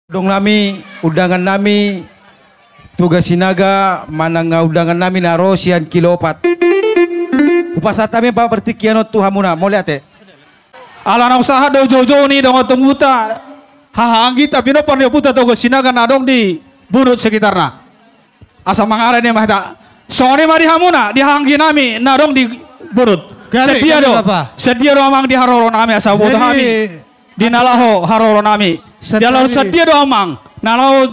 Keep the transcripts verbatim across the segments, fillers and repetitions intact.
Adong nami, undangan nami, Toga Sinaga, manang undangan nami na ro sian Kilo Opat. Hupasahat hami ma partingkian on tu hamuna, mauliate. Ala naung sahat do joujou ni dongan tomputa, haha anggita, pinompar ni ompunta Toga Sinaga na adong di Bunut sekitarna. Asa mangarade ma hita. Songon i ma di hamuna, di haha anggi nami na adong di Bunut. Gabe, setia gabe, do. Bapa. Setia do amang di haroro nami asa huboto hami. Di na laho haroro nami. Setia. Jala setia do amang na laho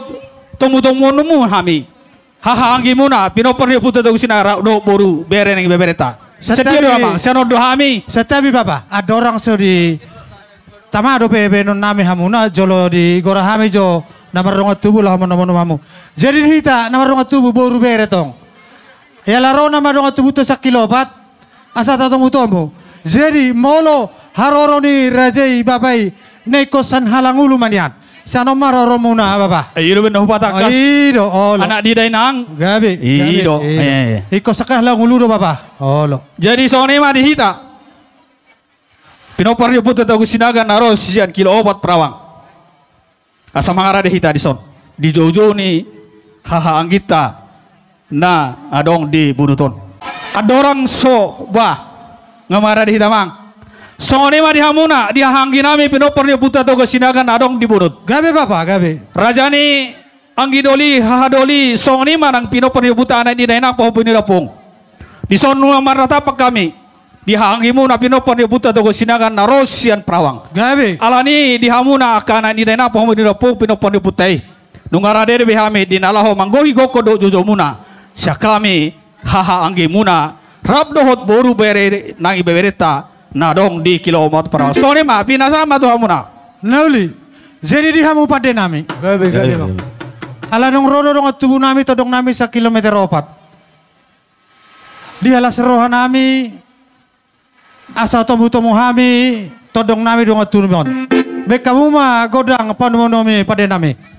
tomutomuonmu hami. Haha anggimuna, pinompar ni ompunta Toga Sinaga rap dohot boru bere nang ibeberenta. Setia do amang, sian on do hami. Setia be bapa, andorang so di tama dope baenon nami hamuna, jolo digora hami jo na mardongan tubu laho manomnom hamu. Jadi di hita na mardongan tubu boru bere tong. Ia la ro na mardongan tubu tu sian Kilo Opat, asa tatomutomu. Jadi molo haroro ni raja i bapa i, na ingkon sian halangulu ma nian. Sian on ma haroromuna bapa. Eh, i do baen na hupatangkas. Oh, i do, olo. Anak ni dainang. Gabe, i gabe, do. Eh. Ingkon sian halangulu do bapa. Olo. Jadi songon i ma di hita. Pinompar ni ompunta Toga Sinaga na ro sian Kilo Opat Perawang. Asa mangarade hita dison di joujou ni haha anggita na adong di Bunut on. Andorang so ba nga mangarade hita amang. Songon i ma di hamuna, di haha anggi nami pinompar ni ompunta Toga Sinaga na adong di Bunut. Gabe bapa, gabe. Raja ni anggi doli, haha doli, songon i ma nang pinompar ni ompunta anak ni dainang pahompu ni dampung. Dison nunga marnatap hami di haha anggimuna pinompar ni ompunta Toga Sinaga na ro sian Perawang. Gabe. Alani di hamuna angka anak ni dainang pahompu ni dampung pinompar ni ompunta i. Nunga rade be hami di na laho manggohi gokhon dohot joujoumuna. Sian hami haha anggimuna rap dohot boru bere nang ibeberenta na adong di Kilo Opat Perawang. Songon i ma, pinasahat ma tu hamuna. Na uli. Jadi di hamu pande nami. Gabe, gabe, gabe. Ala naung ro do dongan tubu nami, tondong nami sian kilometer opat. Di las roha nami, asa tomutomu hami, tondong nami dongan tubu on. Baen hamu ma gondang panomunomu pande nami.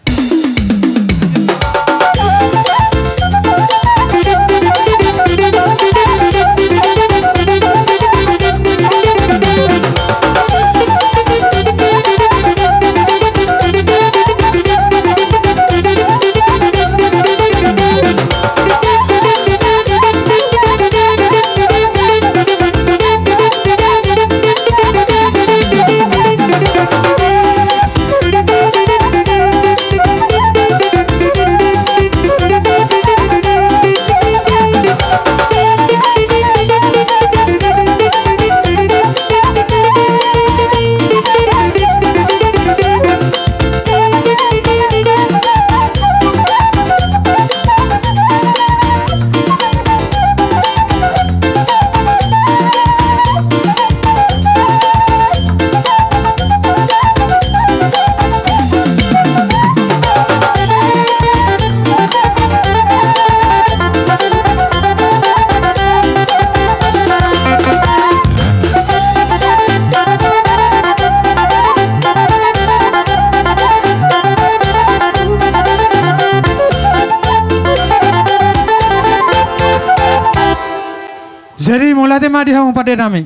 Jadi mauliate ma di hamu pande nami.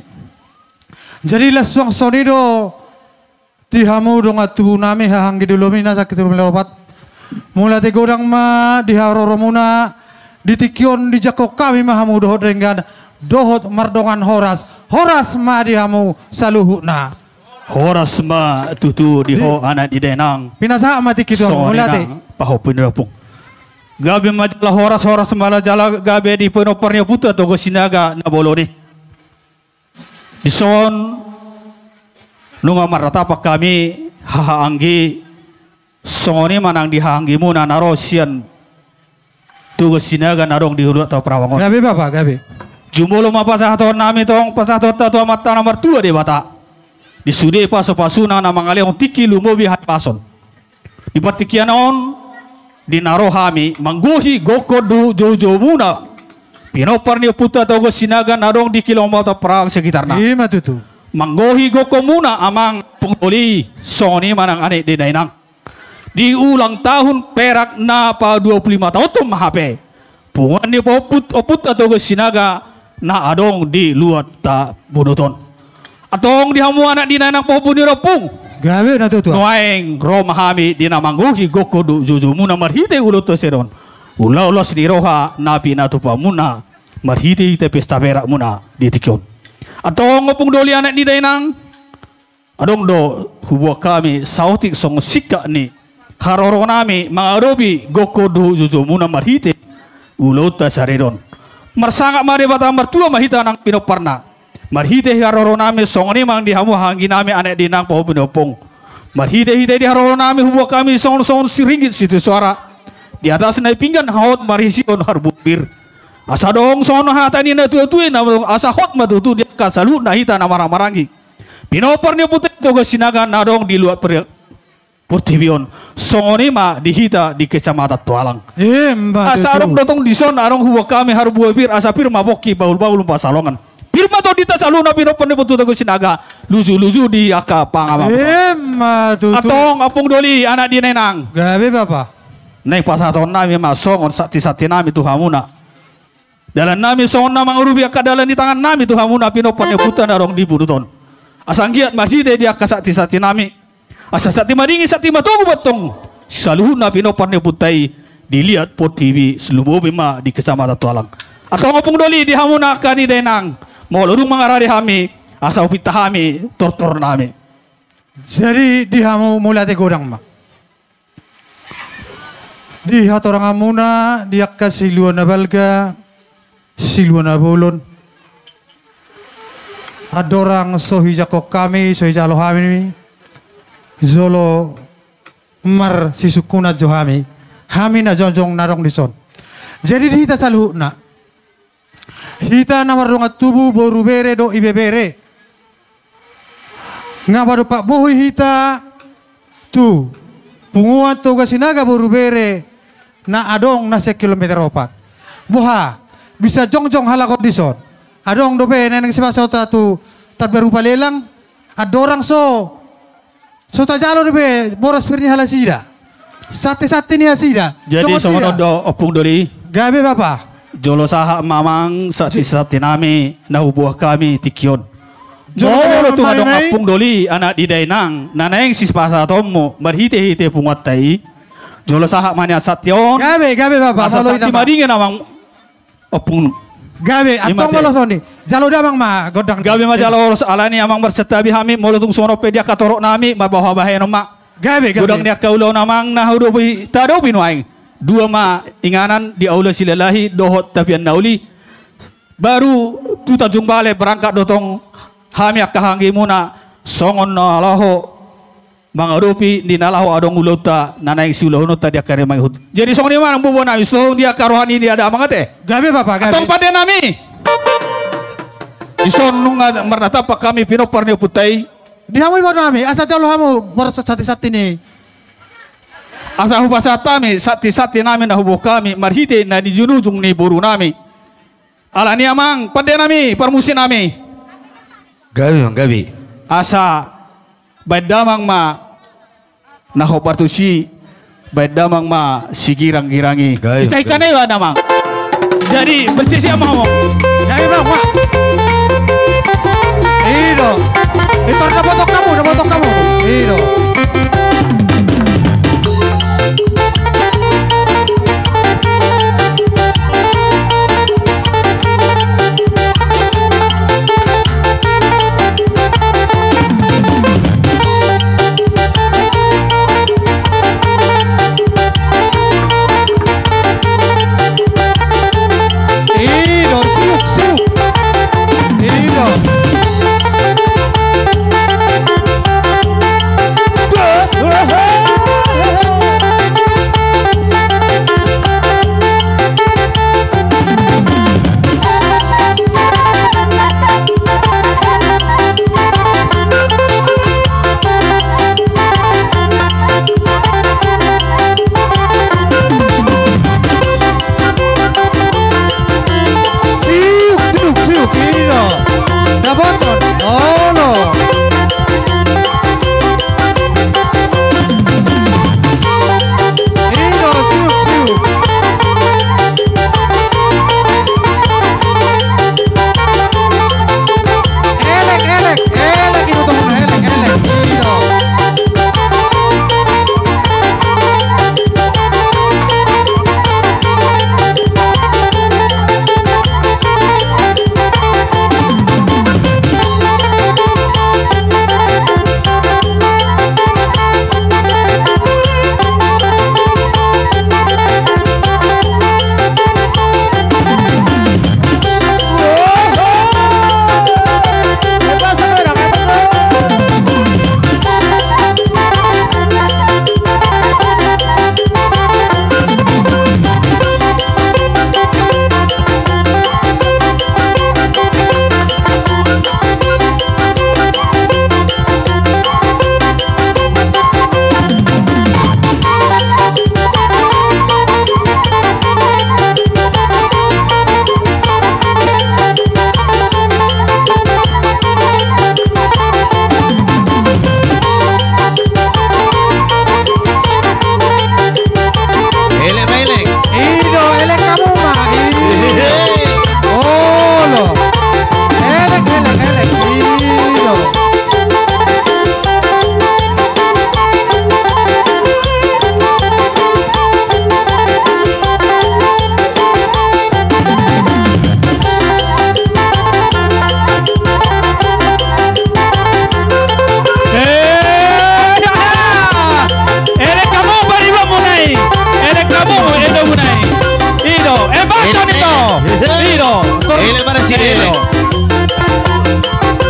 Jadi las suang songon i do di hamu dongan tubu nami haha anggi doli nami na sian Kilo Opat. Mauliate godang ma di haroromuna, di tingki on dijangkon hami ma hamu dohot denggan dohot mardongan horas. Horas ma di hamu saluhutna. Horas ma tutu di ho anak ni dainang. Pinasahat ma tingki tu hamu. Songon i nang pahompu ni dampung. Gabe ma jala horas, horas ma jala gabe di pinompar ni ompunta Toga Sinaga na bolon i. Dison nunga marnatap hami haha anggi, songon i ma nang di haha anggimuna na ro sian Toga Sinaga na adong di Uluan Tao Perawang on. Gabe bapa, gabe. Jumolo ma pasahaton nami tong, pasahatonta tu Amanta na martua Debata. Di sude pasupasuna na mangalehon tingki lumobi hahipason. Di partingkian on, di na ro hami manggohi gokhon dohot joujoumuna pinompar ni ompunta Toga Sinaga na adong di Kilo Opat Perawang sekitarna. I ma tutu. Manggohi gokhonmuna amang pung doli, songon i ma nang anak ni dainang. Di ulang tahun perak na pa dua puluh lima taon tong ma hape. Punguan ni pahompu, ompunta Toga Sinaga na adong di luat ta Bunut on. Antong di hamu anak ni dainang pahompu ni dampung. Gabe na tutu. Nuaeng ro ma hami di na manggohi gokhon dohot joujou muna marhite ulaonta sadari on. Ulaon las ni roha na pinatupa muna marhite-hite pesta perak muna di tingki on. Antong ompung doli anak ni dainang. Adong do huboan hami saotik songon singkat ni haroro nami mangadopi gokhon dohot joujou muna marhite ulaonta sadari on. Marsangap ma Debata martua ma hita nang pinomparna. Marhite haroro nami songon i ma di hamu anggi nami anak dainang pahompu ni ompung. Marhite-hite di haroro nami huboan hami songon-songon siringgit sitio suara. Di atas nai pinggan hot marisi on harbubir. Asa adong songon hata ni na tua-tua i na asa hot ma tutu di angka saluhutna hita na marhahamaranggi. Pinompar ni ompunta Toga Sinaga na adong di luat per-, portibi on. Songon i ma di hita di Kecamatan Toalang. Emma tutu. Asa adong do tong dison adong huboan hami harbubir asa pir ma pongki bahul-bahul pansalongan. Pir ma tondinta saluhutna pinompar ni ompunta Toga Sinaga. Luju-luju di angka pangamangan. Emma tutu. Antong ompung doli anak ni dainang. Gabe bapa. Naeng pasahaton nami ma songon santi-santi nami tu hamuna. Dalan nami songon na mangurupi angka dalan ni tangan nami tu hamuna pinompar ni ompunta na adong di punguan on. Asa anggiat marhite di angka santi-santi nami. Asa santi madingin santi matogu ma antong saluhutna pinompar ni ompunta i di liat portibi, lumobi ma di Kecamatan Toalang. Antong ompung doli di hamuna angka ni dainang. Molo dung mangarade hami asa hupinta hami tortor nami. Jadi di hamu mauliate godang ma. Di hatoranganmuna di angka silua na balga, silua na bolon. Andorang so hujangkon hami, so hujalo hami jolo marsisungkunan jo hami. Hami na jongjong na adong dison. Jadi di hita saluhutna. Hita na mardongan tubu boru bere dohot ibebere. Nga padompak bohi hita tu punguan Toga Sinaga boru bere na adong na sian kilometer opat. Boha, bisa jongjong halak on dison. Adong dope na naeng sipasahatonta tu Tarbaru Palelang. Andorang so So tajalo dope boras pir ni halak nasida. Santi-santi ni nasida. Jadi songon on do ompung doli. Gabe bapa. Jolo sahat ma amang santi-santi nami na huboan hami tingki on. Jolo gabe ma amang. Molo tung adong ompung doli anak ni dainang na naeng sipasahatonmu marhite-hite punguanta i. Jolo sahat ma nian santi on. Gabe, gabe bapa. Asa santi madingin amang. Ompung. Gabe, antong molo songon i. Jalo damang ma gondang. Gabe ma jalo horas alani amang marsantabi hami molo tung songon on pe di angka torop nami ma bahen bahenon ma. Gabe, gabe. Godang ni angka ulaon amang na huadopi tadopi nuaeng. Dua ma inganan di Aula Silalahi dohot Tapian Nauli. Baru tu Tanjung Balai berangkat do tong hami angka anggimuna songon na laho mangadopi di na laho adong ulaonta na naeng siulahononta di angka ari mangihut. Jadi songon i ma nang bobo nami songon di angka roha ni damang ate. Gabe bapa, gabe. Antong pande nami. Dison nunga marnatampak hami pinompar ni ompunta i. Di hamu i boru nami asa jalo hamu boras santi-santi ni. Asa hupasahat hami santi-santi nami na huboan hami marhite na di ujung-ujung ni boru nami. Alani amang pande nami parmusik nami. Gabe amang gabe. Asa baen damang ma na hombar tusi baen damang ma sigirang-girang i. Gabe. Ica-ica nai baen damang. Jadi bersisi amang. Gabe amang. I do. Itu dapotok hamu, dapotok hamu. I do. I do, siuk, siuk. I do.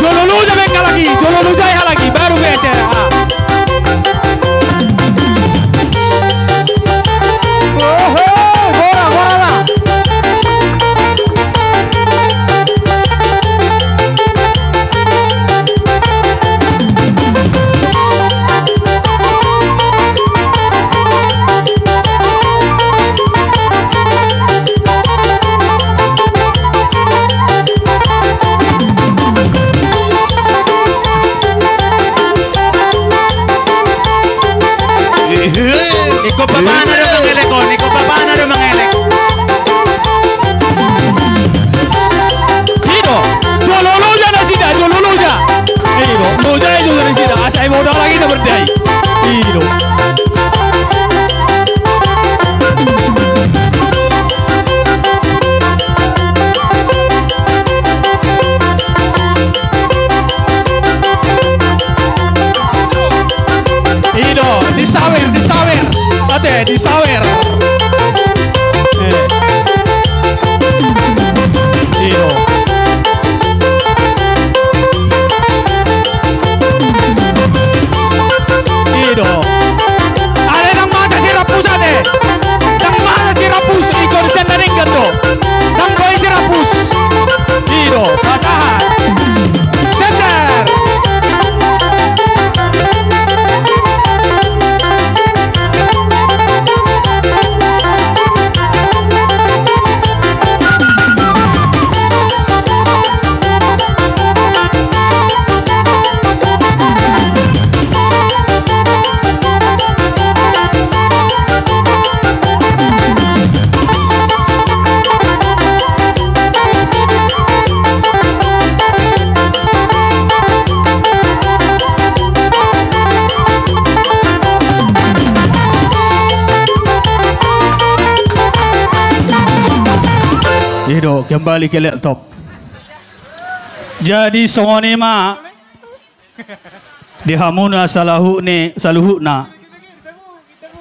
Jolo loja be halak i, jolo loja i halak i, baru be acara. Oho, bola, bola, bola. Ingkon bapana do mangelek on, ingkon bapana do mangelek. I do, jolo loja nasida, jolo loja. I do, loja i jolo nasida, asa i modal lagi na berdai. I do. I do, disawer, disawer. Ate, disawer. Eh. I do. I do. Ale, ndang masa si Rapus, ate. Ndang masa si Rapus, ingkon sian na denggan do. Ndang boi si Rapus. I do, pasahat. Seser. I do, kembali ke laptop. Jadi songon i ma di hamuna saluhutna, saluhutna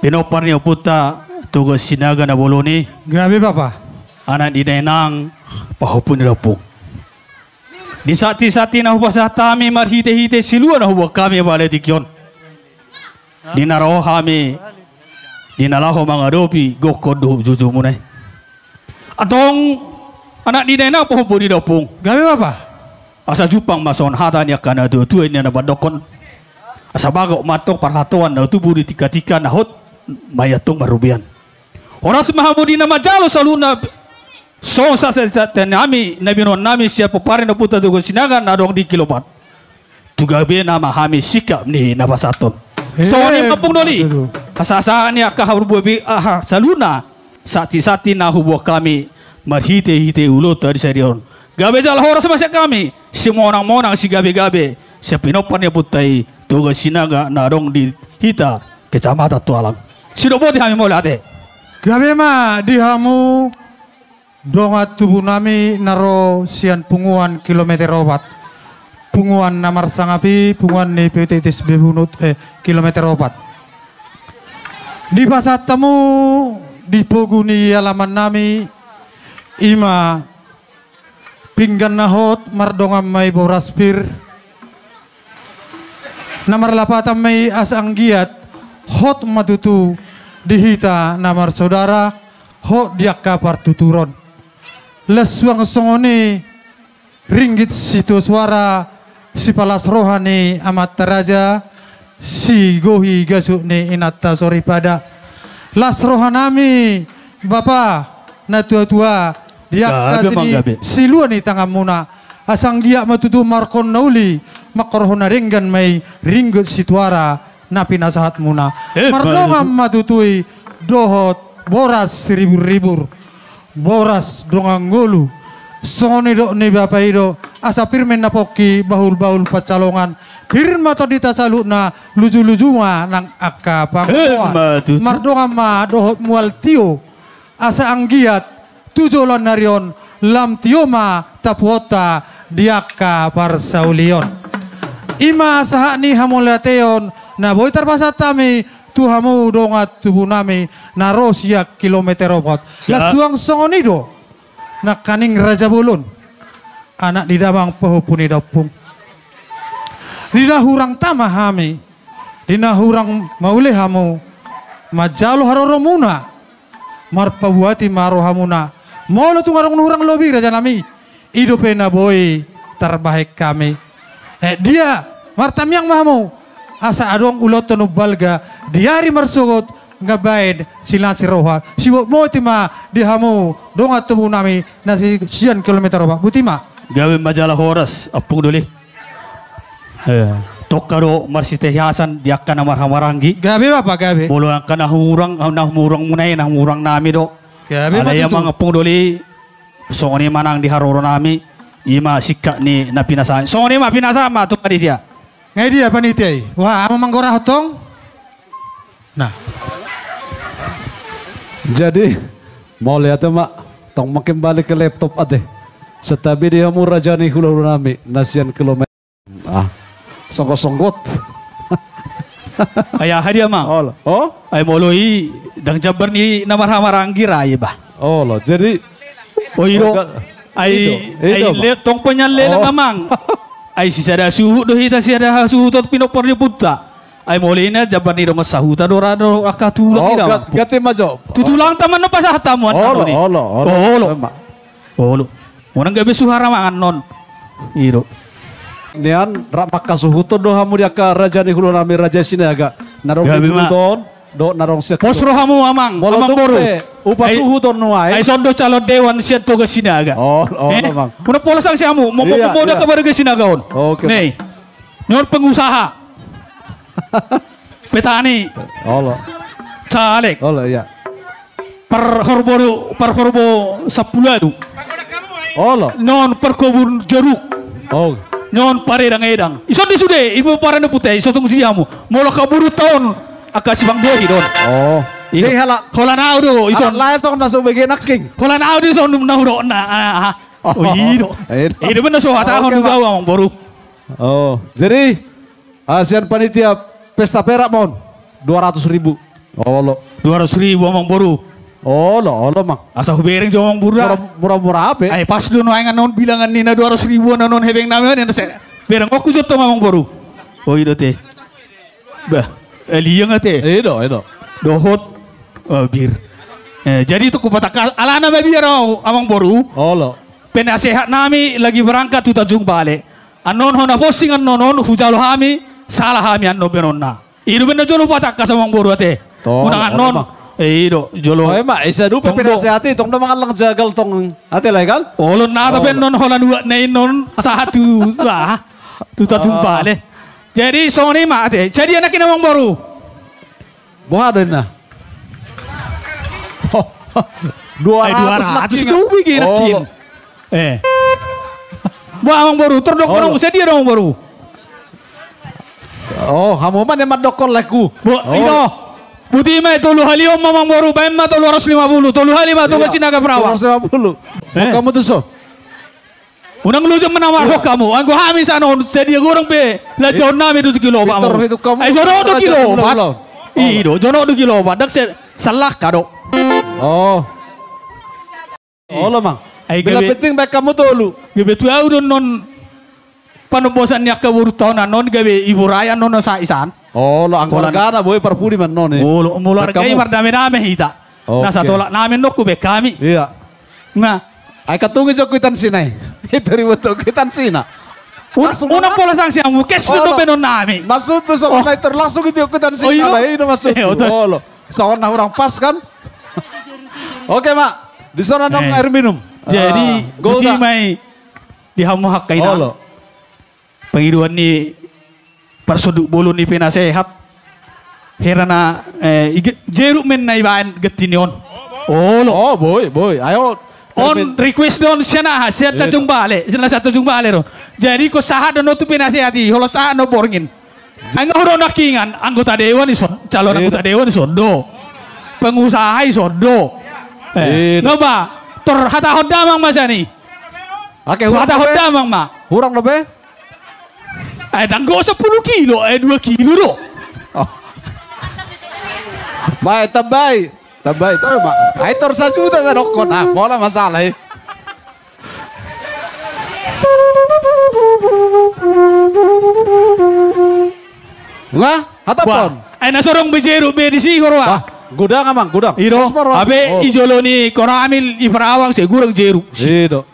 pinompar ni ompunta Toga Sinaga na bolon i. Gabe, Bapa. Anak ni dainang, pahompu ni da ompung. Di santi-santi na hupasahat hami marhite-hite silua na huboan hami pala tingki on, di na ro hami, di na laho mangadopi gokhon dohot jujumuna i. Antong, anak ni dainang, pahompu ni da ompung. Gabe, Bapa. Asa jumpang ma songon hata ni angka na tua-tua i na mandokkon: Asa bagot ma antong parhatoan na tubu di tingka-tingka, na hot ma i antong marrobean. Horas ma hamu di na manjalo saluhutna. Songon sahatsahatnami na binoan nami sian pomparan ni ompunta Toga Sinaga na adong di Kilo Opat, tu gabena ma hami singkap ni na pasahathon. Eh, songon i ma, Ompung Doli. Betul. Sahatsahat ni angka habuabon, ah, saluhutna, santi-santi na huboan hami marhite-hite ulaonta di sadari on, gabe jala horas ma sian hami, simonang-monang, sigabe-gabe sian pinompar ni ompunta i Toga Sinaga na adong di hita Kecamatan Tualang. Sidok boti hami, mauliate. Gabe ma di hamu dongan tubunami na ro sian punguan Kilometer Opat, punguan na marsangap i punguan ni P T T S B Bunut, eh, Kilometer Opat. Dipasahat hamu di pogu ni alamannami, i ma pinggan na hot, mardongan ma i boras pir, na marlapatan ma i asa anggiat hot ma tutu di hita na marsaudara, hot di angka partuturon. Laos suang songon i, ringgit sitio suara, sipalas roha ni amanta raja, sigohi gasuk ni inanta soripada. Las rohanami, Bapa na tua-tua, di angka, gabe, sini, manggabe, silua ni tanganmuna, asa anggiat ma tutu marhon na uli, manghorhon na denggan ma i ringgit sitio suara na pinasahatmuna. Eh, mardongan ma tutu i dohot boras siribur-ribur, boras dongan ngolu. Songon nidok ni Bapa i do, asa pir ma inna pongki, bahul-bahul pansalongan, pir ma tondinta saluhutna, luju-luju ma nang angka pangomoan. Eh, ma tutu. Mardongan ma dohot mual tio, asa anggiat tu joloan ni ari on lam tio ma tapuonta di angka parsaulion. I ma sahat ni hamauliateon na boi tarpasahat hami tu hamu dongan tubunami na ro sian Kilometer Opat. Siap. Laos suang songon i do nangkaning raja bolon. anak ni damang pahompu ni da ompung. Di na hurang tama hami, di na hurang maule hamu, manjalo haroromuna, marpabuati ma rohamuna. Molo tung adong na hurang lobi rajanami, i dope na boi tarbahen hami. Eh, dia, martamiang ma hamu, asa adong ulaonta na umbalga, di ari marsogot, nga baen, silas ni roha, sibotboti ma, di hamu, dongan tubunami, na si-, sian kilometer opat, boti ma. Gabe ma jala horas, ompung doli. Eh, tongka do marsitehiasan di angka na marhahamaranggi. Gabe, Bapa, gabe. Molo angka na hurang, na hurang muna i, na hurang nami do. Gabe ma tutu. Alai amang ompung doli, songon i ma nang di haroronami, i ma singkat ni na pinasahan. Songon i ma pinasahan ma tu panitia. Nga i dia panitia i. Wah, amang manggorahon tong. Nah. Jadi, mauliate ma, tong mangkin balik ke laptop ate. Santabi di hamu raja ni hulahula nami, na sian kilometer. Ah, songgot-songgot. Ai aha dia, Mang? Olo. Oh? Ai molo i, ndang jambar ni na marhahamaranggi ra i bah. Olo, jadi. Oh, i do. Ai, i do, i do, ai Mang. Tong pe nian lelang, Amang. Ai sisada suhut do hita, sisada suhut do pinompar ni ompunta. Ai molo i na jambar ni dongan sahuta do ra do angka tulang i da, Amang. Ganti ma jo. Tu tulangta ma annon pasahat hamu annon i. Olo, olo, olo. Olo. Unang gabe suhar, Amang, annon. I do. Nian rap mangkasuhuton do hamu di angka raja ni hulahula nami, raja Sinaga. Na adong di Buluton. Dohot na adong sian. Pos rohamu, Amang, Amang boru. Molo tung pe hupasuhuton nuaeng. Ai songon do calon dewan sian Toga Sinaga. Olo, Amang. Unang pola sanksi hamu, molo pe molo angka marga Sinaga on. Oke, Amang. Ni on pengusaha. Petani. Olo. Caleg. Olo, iya. Parhorbo, parhorbo Sampulu Adu. Olo. Non parkobun jeruk. Oh. Non paredang-edang. Ison do sude, i pe parange pute, ison tung siamu. Molo angka boru taon, angka sipanggohi do on. Oh. Jadi holan au do ison. Lae songon na so bege nangkin. Holan au do ison na hudok na. Oh, i do. I do pe na so hatahon tu au, Amang boru. Oh, jadi, ah, sian panitia pesta perak ma on, dua ratus ribu. Olo. Dua ratus ribu, Amang boru. Olo, olo, Mang. Asa hubereng jo, Amang boru. Mura-mura hape. Ai pas do nuaeng annon bilangan ni na dua ratus ribu annon, hepeng nami on, bereng oku jo tong, Amang boru. Oh, i do ate. Bah, liang ate. I do, i do. Dohot, oh, bir. Eh, jadi tu hupatangkas alana mabiar, Amang boru. Olo. Penasehat nami lagi berangkat tu Tanjung Balai. Annon hona posting annon on, hujalo hami, salah hami annon baenonna. I do baenna jolo hupatangkas, Amang boru, ate. Unang annon. Eh, i do jolo. Oh, ema, isa dope penasehat i, tong do mangallang jagal tong, ate, lae kan? Olo, na, tapi annon holan uat na i annon sahat tu, ah, tu Tanjung Balai. Jadi songon i ma, ate. Jadi anak i, Amang boru. Boha do inna? Dua ratus, dua ratus nangkin. Dua ratus nangkin. Eh. Boha, Amang boru, tor dohononmu, sadia do, Amang boru? Oh, hamu ma na mandokkon, laengku. Bo, i do. Boti ma i, tolu hali on ma, Amang boru, baen ma tolu ratus lima puluh, tolu hali ma Toga Sinaga Perawan. Tolu ratus lima puluh. Eh. Hamu tuson. Unang loja ma na marhok hamu. Anggo hami sian on, sadia godang pe lanjaon nami do tu Gilo Opat. Ai jonok do Gilo Opat. I do, jonok do Gilo Opat. Ndang se-, salah ka do. Oh. Olo, Mang. Ai gabe, penting baen hamu tolu. Gabe tu au do annon panombosan ni angka borunta on annon, gabe iborai annon na sahat i san. Olo, anggo argana boi parpudi ma annon i. Olo, molo arga i mardame-dame hita. Oke. Na satolap nami annon hubaen hami. Iya. Nah. Ai katungi jo kuitansi na i. Itu ribut tu kuitansina. Langsung unang pola sanksi hamu, cash do baenon nami. Maksudhu songon na i, tor langsung itu kuitansina. Oh, i do. Olo. Songon na hurang pas kan? Oke, Mak. Dison adong air minum. Jadi, ah, boti ma i di hamu angka inang. Olo. Pangidoan ni parsonduk bolon ni penasehat. Hera na, eh, jeruk men na ibaen gatti ni on. Olo. Oh, boi, boi. Ayo. On request do on sian aha, sian Tanjung Balai. Sian na sian Tanjung Balai do on. Jadi, ingkon sahat do on tu penasehat i, holan sahat do on borngin. Anggo hudok nangkiningan, anggota dewan ison, calon anggota dewan ison do. Pengusaha ison do. Eh, noba, tor hatahon damang ma sian i. Oke, hurang dope. Hatahon damang ma. Hurang dope? Eh, ndang go sampulu kilo, eh, dua kilo do. Oh. Bae, tambai. Tambai, tambai, Mak. Ai tor sajuta tadokkon, ah, pola masalah i. Nga, hatahon. Ai na so adong be jeruk be disi, Amang. Godang, Amang, godang. I do. Hape i jolo ni Koramil, i Parawang, sai godang jeruk. I do.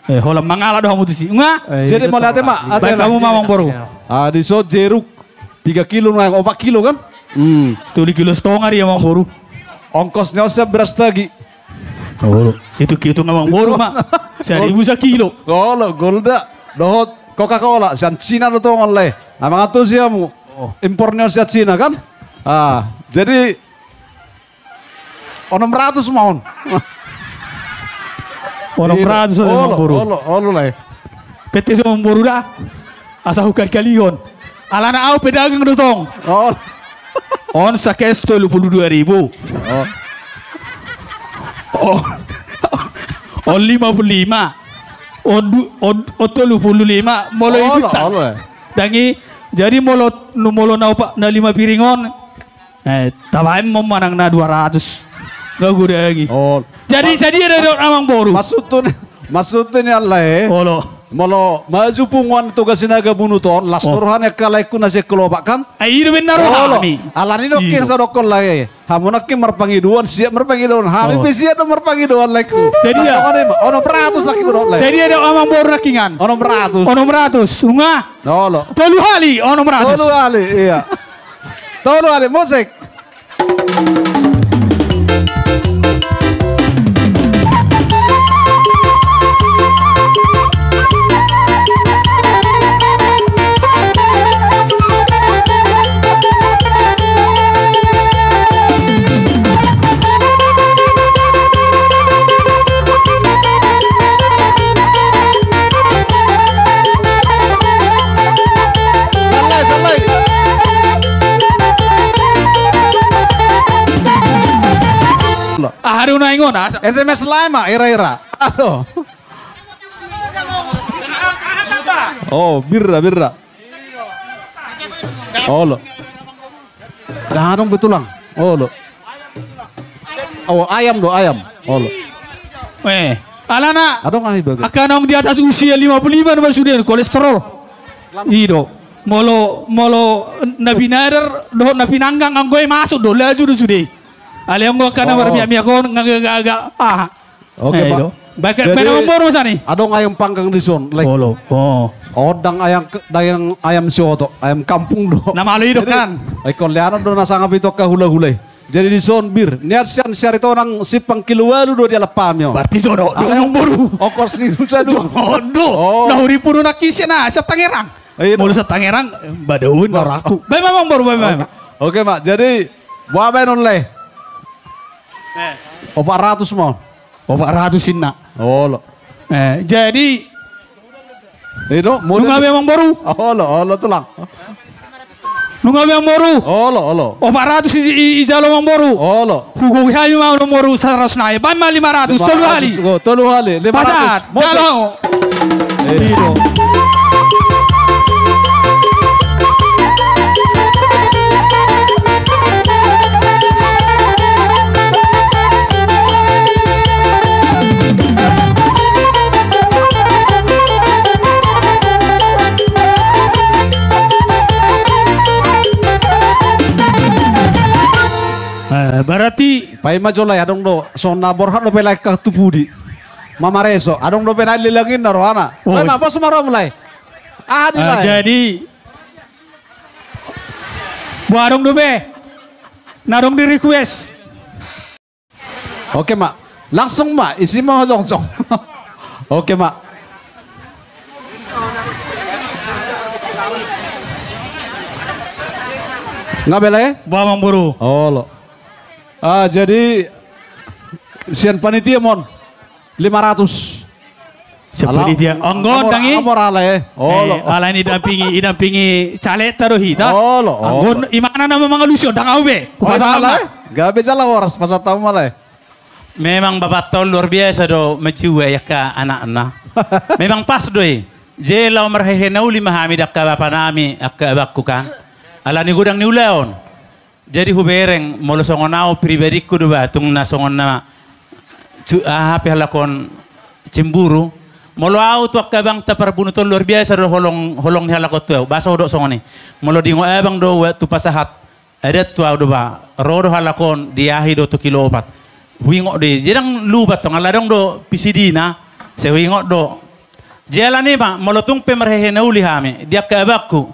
Eh, holan mangalap do hamu tusi. Nga? Jadi mauliate ma. Baen hamu ma, Amangboru. Ah, dison jeruk. Tiga kilo nuaeng, opat kilo kan? Hmm. Tolu kilo setengah dia, Amangboru. Ongkos ni on sian beras tagi. Olo. Itung-itung, Amangboru, ma. Saribu sakilo. Olo, Golda. Dohot Coca-Cola sian Cina do tong on, Lae. Amang, antusi hamu. Impor ni on sian Cina kan? Ah, jadi onom ratus ma on. Onom ratus, Amangboru. Olo, olo, Lae. Pette so, Amangboru, da. Asa hukalikalihon. Alana au pedagang do tong. On sa cash tolu pulu dua ribu. On lima pulu lima. On tolu pulu lima. Molo i, Lae. Dang i, jadi molo, molo na opat, na lima piring on, eh, tabaen ma manang na dua ratus. Nga godang i. Jadi sadia do, Amangboru? Maksudhu ni, maksudhu ni, Lae. Olo. Molo maju punguan Toga Sinaga Bunut on, las do roha ni angka laengku na sian Kolopak kan? Ai i do umbahen na rohami. Alani do nangkin, sai dohonon, Lae. Hamu nangkin marpangidoan, siap marpangidoan. Hami pe siap do marpangidoan, laengku. Sadia? Onom ratus nangkin, Lae. Sadia do, Amangboru, nangkiningan? Onom ratus. Onom ratus. Nga? Olo. Tolu hali onom ratus. Tolu hali, iya. Tolu hali, musik. Aha do na ingon, asa? S M S Lae ma, ira-ira. Aduh. Oh, birra, birra. Olo. Ndang adong be, Tulang. Olo. Oh, ayam do, ayam. Olo. Eh, alana adong ahi bagas. Angka naung di atas usia lima puluh lima nama sude, kolesterol. I do. Molo, molo na pinadar dohot na pinanggang, anggo i masuk do, laju do sude. Alai anggo angka na marmiak-miak on, nga gaga-gaga. Aha. Oke, Pak. Jadi, baen Amangboru ma sian i. Adong ayam panggang dison, Lae. Olo. Oh. Oh, ndang ayam, ndang ayam sioto, ayam kampung do. Na malo i do kan. Ai, ingkon lehonon do na sangap i tu angka hula-hula i. Jadi dison, Bir, nian sian Saritonang simpang kilu ualu do dialap hami on. Berarti so do, Amangboru. Ongkos ni rusa do. Do. Na huripu do nangkin sian aha, sian Tangerang. Molo sian Tangerang, badaun na rohangku. Baen ma, Amangboru, baen ma. Oke, Pak. Jadi boha baenon, Lae? Opat ratus ma on. Opat ratus inna. Olo. Eh, jadi, i do, nunga be, Amangboru? Olo, olo, Tulang. Nunga be, Amangboru? Olo, olo. Opat ratus i, i, ijalo, Amangboru? Olo. Hugohi hami ma, Amangboru, saratus nai. Baen ma lima ratus, tolu hali. Tolu hali, lima ratus. Pasahat, jalo. Eh, berarti paima jo, Lae, adong do songon na borhat dope, Lae, angka tu pudi. Mamareso, adong dope na leleng inna rohana. Oh. Paima, pos ma rohamu, Lae. Aha di, Lae? Jadi, boha, adong dope na adong di request? Oke, Mak. Langsung, Mak. Isi ma jongjong. Oke, Mak. Nga be, Lae? Boha, Amangboru? Olo. Ah, jadi sian panitia ma on lima ratus. Sian panitia. Anggo on, dang i? Amor, Lae. Olo. Alai i dampingi, i dampingi calegta do hita. Olo. Anggo on, imana nama mangalusi on, dang au be. Hupasahat ma, Lae. Gabe jala horas, pasahat hamu ma, Lae. Memang bapakta on luar biasa do manjiwai angka anakna. Memang pas do i. Jadi laho marhehe na uli ma hami di angka bapanami, angka abangku kan. Alani godang ni ulaon. Jadi hubereng, molo songon au pribadingku do ba, tung na songon na cu-, aha pe halak on cemburu, Molo ahu tu angka abangta, parbunuton luar biasa do holong, holong ni halak on tu ahu. Boasa hudok songon i? Molo diingot abang do, uat tu pasahat adat tu ahu do ba, ro do halak on, diahi do tu kilo opat. Huingot do i, jadi ndang lupa tong, ala adong do pisidina, sai huingot do. Jala i ma, molo tung pe marhehe na uli hami, di angka abangku,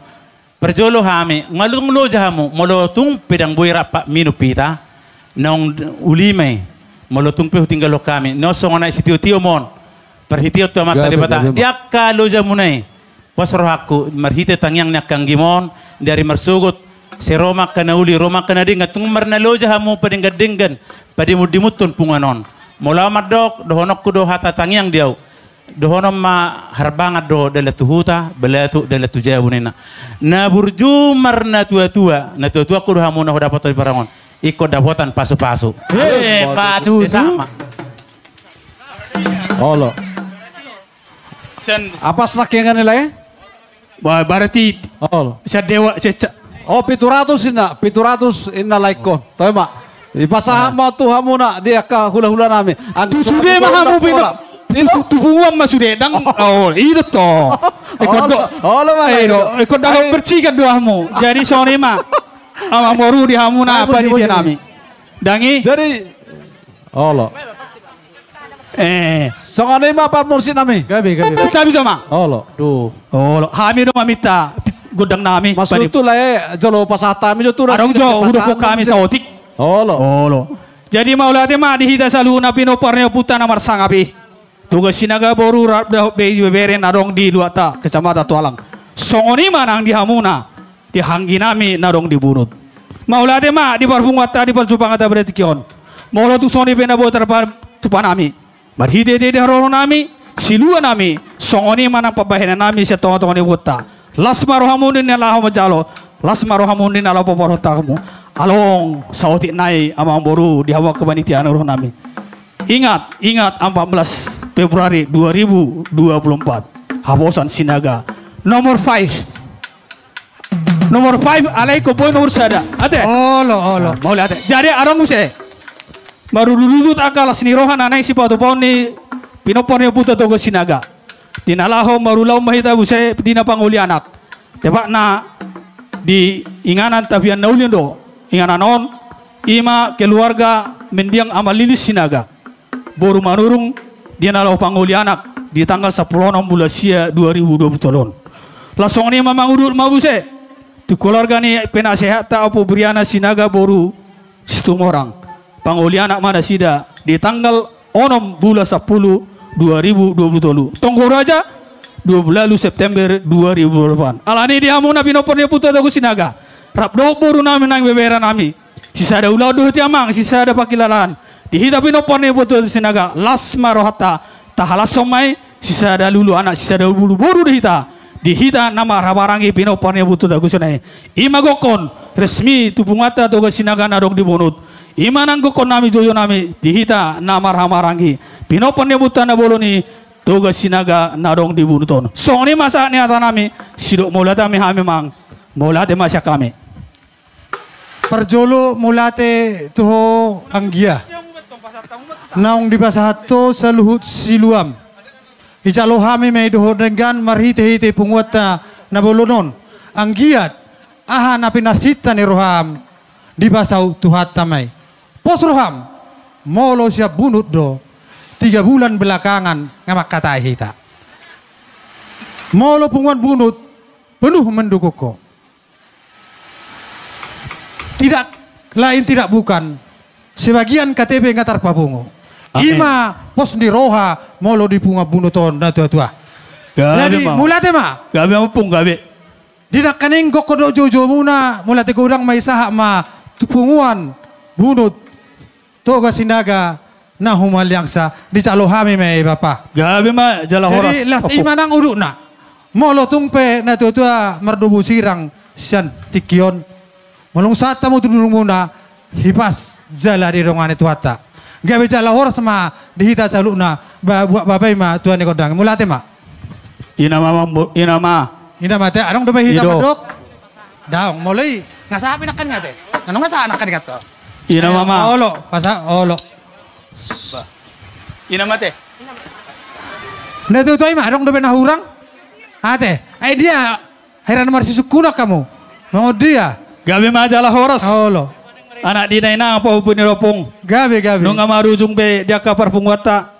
parjolo hami, nga tung loja hamu, molo tung pe ndang boi rap minum hita, naung uli ma i, molo tung pe hutinggalhon hami, na songon aek sitio-tio ma on, parhitean tu Amanta Debata, di angka lojamuna i, pos rohangku, marhite tangiang ni angka anggim on, di ari marsogot, sai ro ma angka na uli, ro ma angka na denggan, tung marnaloja hamu padenggan-denggan, padimun-dimunhon punguan on. Molo ahu mandok, dohononku do hata tangiang di ahu. Dohonon ma harbangan do dalan tu huta, balatuk dalan tu jabu ninna. Na burju marnatua-tua, natua-tuangku do hamu na hudapothon di parang on. Ingkon dapotan pasu-pasu. He, patutu. Olo. Apas na kengan nilai? Wah, berarti. Olo. Sadewa, seca. Oh, pitu ratus inna, pitu ratus inna laikon. Toe ma. Ipasahat ma tu hamuna di angka hula-hula nami. Tu sude ma hamu pinop. Tu punguan ma sude, ndang. Oh, i do to. Olo, olo ma. Ingkon dapot percikan do hamu. Jadi songon i ma. Amang boru di hamuna panitia nami. Ndang i. Jadi olo. Eh. Songon i ma parmusik nami. Gabe, gabe. Gabe jo ma. Olo. Duh. Olo. Hami do maminta gondang nami. Maksud tu lae jolo pasahat hami jo tu. Adong jo hudok hami saotik. Olo. Olo. Jadi mauliate ma di hita saluhutna pinompar ni ompunta na marsangap i. Toga Sinaga boru rap dohot ibebere na adong di luatta Kecamatan Tualang. Songon i ma nang di hamuna. Di anggi nami na adong di Bunut. Mauliate ma di parpunguanta di parjumpanganta pada tingki on. Molo tung songon i pe na boi tarpatupa nami. Marhite di haroronami, siluanami, songon i ma nang pambahenannami sian tonga-tonga ni punguanta. Las ma rohamu di na laho manjalo, las ma rohamu di na laho paborhat hamu. Along saotik nai amang boru di hamu angka panitia ni rohanami. Ingat, ingat, empat belas Februari dua ribu dua puluh empat. Haposan Sinaga. Nomor five. Nomor five, alai ingkon boi nomor sada. Ate? Olo, olo. Mauliate. Jadi adong muse. Marudut-udut angka las ni roha na naeng sipatupaon ni pinompar ni ompunta Toga Sinaga. Di na laho marulaon ma hita muse di na pangoli anak. Tepatna di inganan tapian na uli do. Inganan on, i ma keluarga mendiang Ama Lilis Sinaga. Boru Manurung, di na laho pangoli anak di tanggal sampulu onom bulan sia dua ribu dua puluh tolu on. Las songon i ma mangudut ma muse. Tu keluarga ni penasehatta Ompu Briana Sinaga boru Situmorang. Pangoli anak ma nasida di tanggal onom bulan sampulu dua ribu dua puluh tolu. Tonggo Raja, dua puluh ualu September dua ribu dua puluh delapan. Alani di hamuna pinompar ni ompunta Toga Sinaga. Rap dohot borunami nang ibeberenami. Sisada ulaon do hita amang, sisada pangkilalaan. Di hita pinompar ni ompunta Toga Sinaga, las ma rohanta, tahalashon ma i, sisada lulu anak, sisada lulu boru do hita. Di hita na marhahamaranggi pinompar ni ompunta Toga Sinaga i. I ma gokhon, resmi tu punguanta Toga Sinaga na adong di Bunut. I ma nang gokhonnami, jojonami, di hita na marhahamaranggi. Pinompar ni ompunta na bolon i, Toga Sinaga na adong di Bunut on. Songon i ma sahat ni hatanami, sidok mauliate ma hami amang, mauliate ma sian hami. Parjolo mauliate tu ho anggia. Naung dipasahat ho saluhut siluam. Dijalo hami ma i dohot denggan marhite-hite punguanta na bolon on. Anggiat, aha na pinarsinta ni roham, dipasaut Tuhanta ma i. Pos roham, molo sian Bunut do, tiga bulan belakangan nga mangkatai hita. Molo punguan Bunut, penuh mendukung ho. Tidak lain tidak bukan, sebagian K T P nga tarpapungu. Amin. I ma pos ni roha molo di punguan Bunut on na tua-tua. Gabe. Jadi ma. Mauliate ma. Gabe ma Ompung, gabe. Di nangkaning gokhon dohot joujou muna, mauliate godang ma i sahat ma tu punguan Bunut. Toga Sinaga na humaliangsa, dijalo hami ma i bapa. Gabe ma jala horas. Jadi las i ma nang udutna. Molo tung pe na tua-tua mardomu sirang sian tingki on. Molo dung sahat hamu tu dulungmuna, hipas jala didongani Tuhanta. Gabe jala horas ma di hita saluhutna, ba-, buat bapa i ma tua ni gondang. Mauliate ma. Ina ma, ina ma. Ina ma te, adong dope hita mandok. Daong, molo i, nga sahat pe nangkin nga te. Nanu nga sahat nangkin nga to. Ina ma ma. Olo, pasa, olo. Ina ma te. Na tutu i ma, adong dope na hurang. Ate, ai dia, heran marsisungkunan hamu. Mangon dia. Gabe ma jala horas. Olo. Anak di dainang, pahompu ni ompung. Gabe, gabe. Nunga marujung be di angka parpunguanta.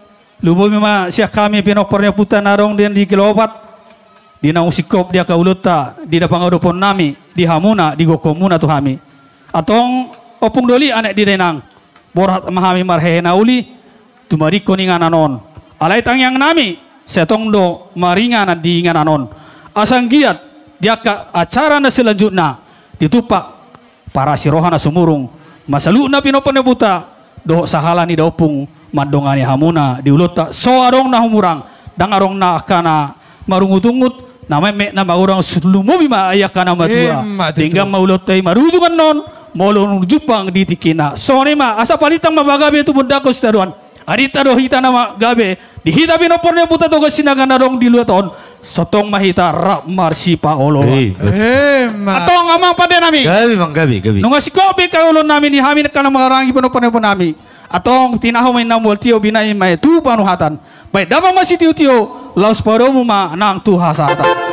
Lumobi ma sian hami pinompar ni ompunta na adong di, di Kilopat. Di naung singkop di angka ulaonta, di na pangadopon nami, di hamuna, di gokhonmuna tu hami. Antong, ompung doli, anak di dainang. Borhat ma hami marhehe na uli, tumadingkon inganan on. Alai tangiang nami, sai tong do maringanan di inganan on. Asa anggiat, di angka acara na selanjutna, ditumpak parasi roha na sumurung, ma saluhutna pinompar ni ompunta, dohot sahala ni daompung, mandongani hamuna, di ulaonta, so adong na humurang, ndang adong na angka na marungutungut, na memmet na mangurang, lumobi ma i angka na matua. Emma tutu. Denggan ma ulaonta i marujung annon, molo dung jumpang di tingkina. Songon i ma, asa palintang ma pagabe tumundalhon sitadoan. Adinta do hita na ma-, gabe, di hita pinompar ni ompunta Toga Sinaga na adong di luat on, so tong ma hita rap marsipaoloan. Emma. Antong amang pande nami. Gabe, amang, gabe, gabe. Nunga singkop be angka ulaon nami ni hami angka na mangarangi pinompar ni ompu nami. Antong tinahu ma inna mual tio, binahen ma i tu panuhatan. Bahen damang ma sitiotio, laos padomu ma nang tu hasahatan.